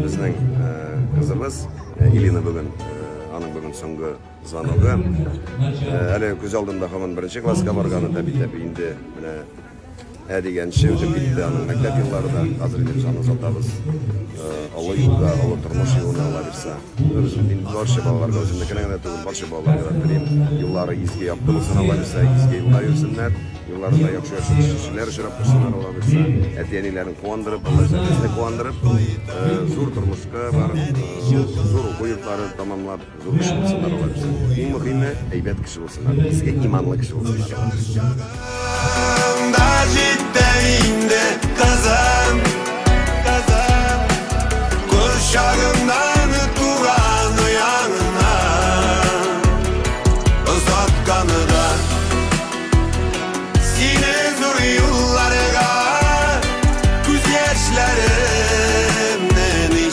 Безнең кызыбыз Илина бүген, аның бүген соңгы звоногы. Әле күз алдында һаман беренче класска барганы да бит инде менә ә дигәнче үтеп китте аның мәктәп еллары да. Хәзер инде без аны озатабыз. Олы юлга, олы тормыш юлына, Алла бирсә. Без мин барча балаларга, үземнекенә генә түгел, барча балаларга да телим. Юллары изге, якты булсын, Алла бирсә, изге юлда йөрсеннәр. Юлларында яхшы-яхшы кешеләр очрап торсыннар, Алла бирсә. Әти-әниләрен куандырып, Алла бирсә, безне куандырып, зур тормышка барып, зур уку йортлары тамамлап, зур кеше булсыннар, Алла бирсә. Иң мөһиме, әйбәт кеше булсыннар, изге иманлы кеше булсыннар, Алла бирсә. Җитте инде, кызым, кызым, кочагыңда.